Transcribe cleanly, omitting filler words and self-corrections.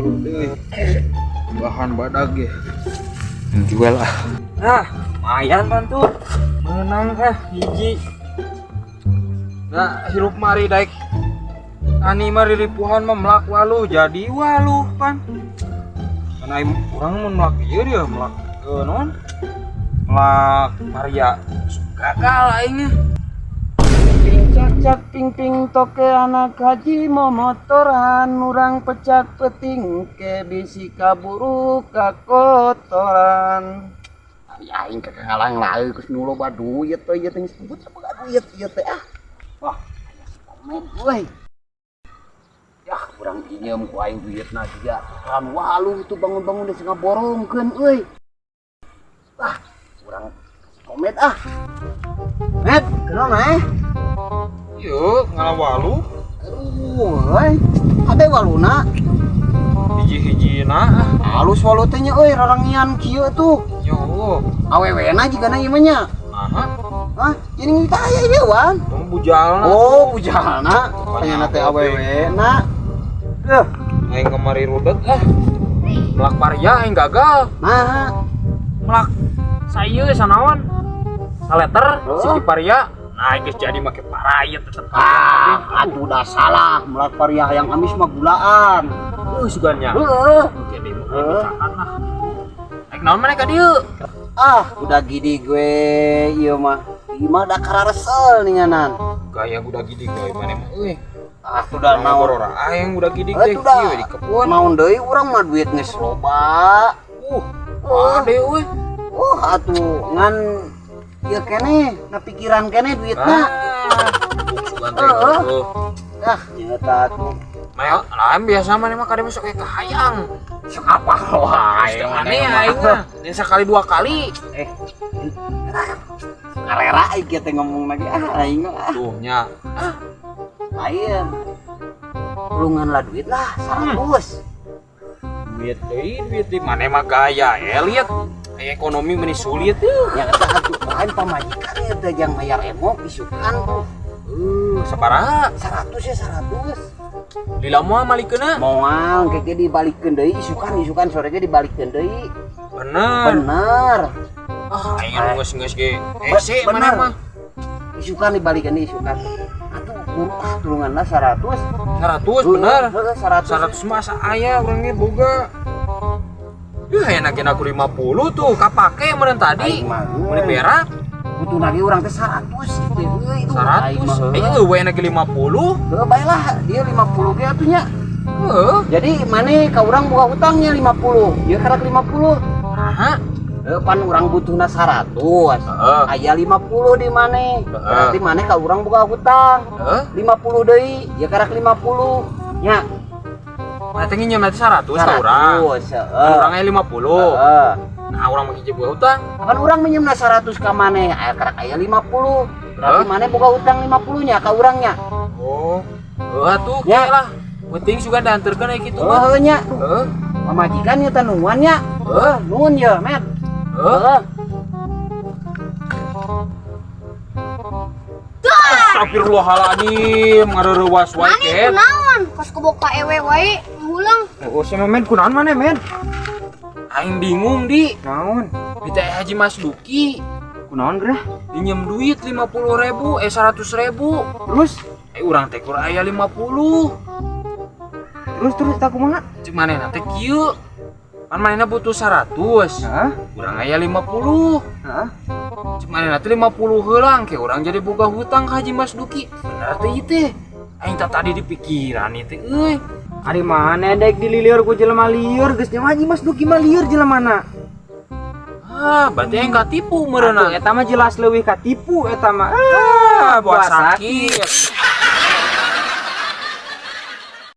Walu deui. Bahan badag ya. Jual ah. Nah, lumayan pan tuh. Menang ah hiji. Nah, hirup mari daek. Ani mah riripuhan mah melak walu jadi walu pan. Karena aing urang mun melak ieu dia melak naon? Melak paria. Gagal aing. Ping cak cak ping ping toke anak haji momotoran, urang pecak peting ke bisi kaburu kakotoran. Ya, aing kakalang laeu geus nu loba duit teh, ieu teh geus sebut boga duit ieu teh ah. Wah, aya si Komet euy. Yah, urang pinjem ku aing duitna juga. Kan walu itu bangun-bangun geus ngaborongkeun euy. Wah, urang si Komet ah. Met, kunaon eh? Yuk, ngalah walu. Aduh, euy. Ade waluna. Hiji-hiji na ah. Halus walu teh nya euy, rarangian kieu tuh. Yo. Awewena jigana ieu mah nya. Aha. Hah? Jadi kita aya ieu wan. Tong bujalna. Oh, bujalna. Kayakna teh awewena. Duh, Aing kemari rudet ah. Melak paria aing gagal. Nah, Melak saeu sanaon? Saleter Oh. siki paria. Nah, geus jadi make paraya tetep. Ah, aduh dah salah. Melak paria yang amis mah gulaan. Sugannya. Heeh. Oke deh, mau Heeh. lah. Aing naon maneh ka dieu? Ah, udah gini gue ieu mah. Ieu mah da kararesel ninganan. Gaya udah gini gue maneh mah euy. Ah, sudah naon. Naon aing udah gini Eh, teh tuh dah. kieu di kebun. Naon deui urang mah duit geus loba. Ade euy. Atuh ngan ieu keneh, na pikiran keneh duitna. Ah, sugan teh. Heeh. Heuh. Ah, nyata atuh. Maya, lain biasa maneh mah kade masuk kayak kahayang. Sok apa wae Aneh aing mah. Ini sekali dua kali. Eh, karera aing kieu teh ngomong lagi ah aing mah. Ah. Tuh nya. Lain. Tulungan lah duit lah, 100. Duit deui, duit deui. Maneh mah gaya elit. Aya ekonomi meni sulit tuh. Ya kata atuh lain pamajikan ieu teh jang bayar emok isukan tuh. Sabaraha? 100 ya 100. Lila moal malikeunna. Moal keke dibalikeun deui isukan, isukan sore ge dibalikeun deui. Bener. Bener. Ah, aing anu geus-geus ge. Hese maneh Bener. mah. Isukan dibalikeun deui isukan. Atuh buru ah tulungan lah 100. 100 bener. Heeh, 100. 100 mah asa aya urang ge boga. Ih, aya ge aku 50 tuh, kapake meureun tadi. Aing mah Meuni euy. berak Butuh lagi urang teh 100 gitu euy itu. Aing mah 100. heuh. Eh, eueuh aya ge 50. Heuh, bae lah dia 50 ge atuh nya. Heuh. Jadi maneh ka urang buka hutangnya 50. Ieu karak 50. Aha. Heuh, pan urang butuhna 100. Heeh. Aya 50 di maneh. Heeh. Berarti maneh ka urang buka hutang. Heeh. 50 deui, ieu karak 50. Nya, Mana teh nginjem nanti 100 ka urang. 100, heeh. Urang aya 50. Heeh. Nah, urang mah hiji buka hutang. Kan urang minjemna 100 ka maneh, aya karak aya 50. Berarti Hah? maneh boga hutang 50 nya ka urangnya. Oh. Heuh atuh, Ya. ya lah. Penting sugan dianterkeun aya kitu mah. Heuh nya. Heeh. Pamajikan ieu teh nuhun nya. Heuh, nuhun ye, Met. Heeh. Heeh. Astagfirullahaladzim, ngareurewas wae Maneh ket. kunaon? Kos kebok ka ewe wae ngulang. Oh, sama men kunaon maneh men? Aing bingung di. Naon? Di teh Haji Mas Duki Kunaon gerah? pinjem duit 50.000, 100.000. Terus Urang teh kur aya 50. Terus terus tak kumaha? Cek manehna teh kieu. Pan manehna butuh 100. Hah? Urang aya 50. Hah? Cek manehna teh 50 heula ke urang jadi boga hutang ka Haji Mas Duki. Bener teh ieu teh. Aing teh tadi di pikiran ieu teh euy. Ari mana dek dililiur ku jelema liur geus nya Haji Mas Duki mah liur jelemana. Ah, berarti aing katipu Atuh meureunna. eta mah jelas leuwih katipu eta mah. Ah, buat sakit.